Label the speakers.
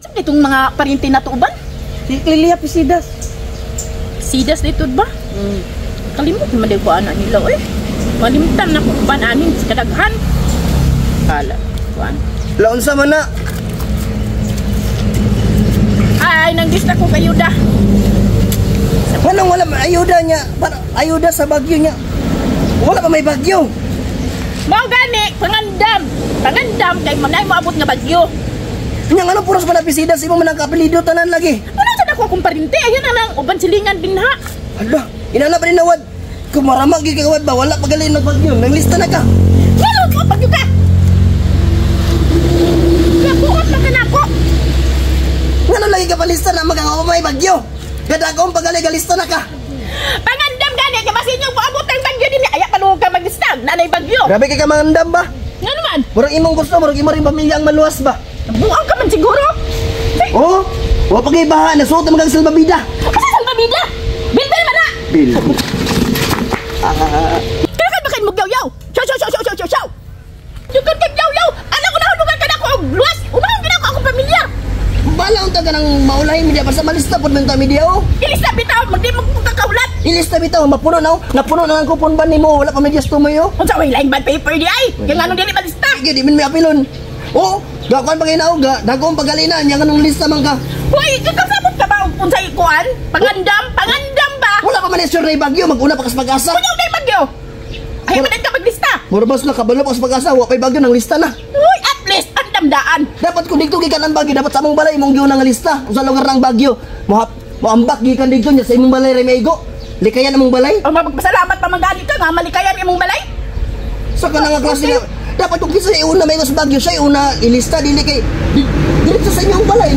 Speaker 1: Saan itong mga parinti na tuuban?
Speaker 2: Si Lilia Pisidas.
Speaker 1: Sidas dito ba? Kalimot naman din ko ana nila eh. Malimtan na ko uban anin sa kadaghan. Kala, kuan.
Speaker 3: Laon sa man na.
Speaker 1: Ay, nanggista ko kayo da.
Speaker 3: Anong wala ayuda niya? Para ayuda sa bagyo niya. Wala pa may bagyo.
Speaker 1: Mao gani, pangandam. Pangandam kay manay moabot nga bagyo.
Speaker 3: Nya ngano puros pa na pisidas imo man ang kapelido tanan lagi.
Speaker 1: Wala sa nako akong parinti. Ayan na lang uban silingan din ha.
Speaker 3: Hala, inana pa rin nawad. Kumarama gyud kay ba wala pa gali nagbagyo. Nanglista na ka.
Speaker 1: Wala mo bagyo ka. Kabuot na ka nako.
Speaker 3: Ngano lagi ka palista na magagawa may bagyo. Kadagom pagali galista na ka.
Speaker 1: Pangandam gani kay basin yung moabot ang bagyo dinhi. Aya palungog ka maglistag. Nanay bagyo.
Speaker 3: Grabe kay ka mangandam ba?
Speaker 1: Nga naman,
Speaker 3: Murag imong gusto, murag imo rin pamilya ang maluwas ba?
Speaker 1: buang ka man siguro. Ay,
Speaker 3: Oh, wa pa kay baha nasuot man kang salbabida.
Speaker 1: kasi salbabida. Bilbil man na.
Speaker 3: Bil.
Speaker 1: Kaya ka ba mo yaw? Chow chow chow chow chow chow chow. Dugan kag yaw yaw. Alam ko na hulugan ka na ako og luwas. Unahon gid ako akong pamilya.
Speaker 3: Bala unta ka nang maulahin media basta malista pod man ta media oh.
Speaker 1: Ilista bitaw magdi mo kakaulat.
Speaker 3: Ilista bitaw mapuno na oh. Napuno na ang kupon ban nimo wala pa medyas tumoy oh.
Speaker 1: Unsa way laing bad paper di ay? Kaya nganong dili malista?
Speaker 3: Sige, di man may apilon. Oh, gakuan pa kay na oh, ga, dagom pagalina nya kanong lista man ka.
Speaker 1: Hoy, kakasabot ka ba og unsay kuan? Pangandam, pangandam ba?
Speaker 3: Wala pa man ni sure na bagyo, maguna pa kas pag-asa.
Speaker 1: Kunya day bagyo. Ay man ka maglista.
Speaker 3: Mura bas nakabalo pa kas pag-asa, wa pay bagyo nang lista na.
Speaker 1: Uy, at least andam daan.
Speaker 3: Dapat kung dito gikan ang bagyo, dapat sa among balay imong giuna nga lista. Usa lugar ng bagyo. Mohap, moambak gikan dito nya sa imong balay ra maigo. Likayan among balay.
Speaker 1: O mapagpasalamat pa man gani ka nga malikayan imong balay.
Speaker 3: Sa kanang nga klase nga dapat kung kinsa una may sa bagyo siya una ilista dili kay diretso sa inyong balay.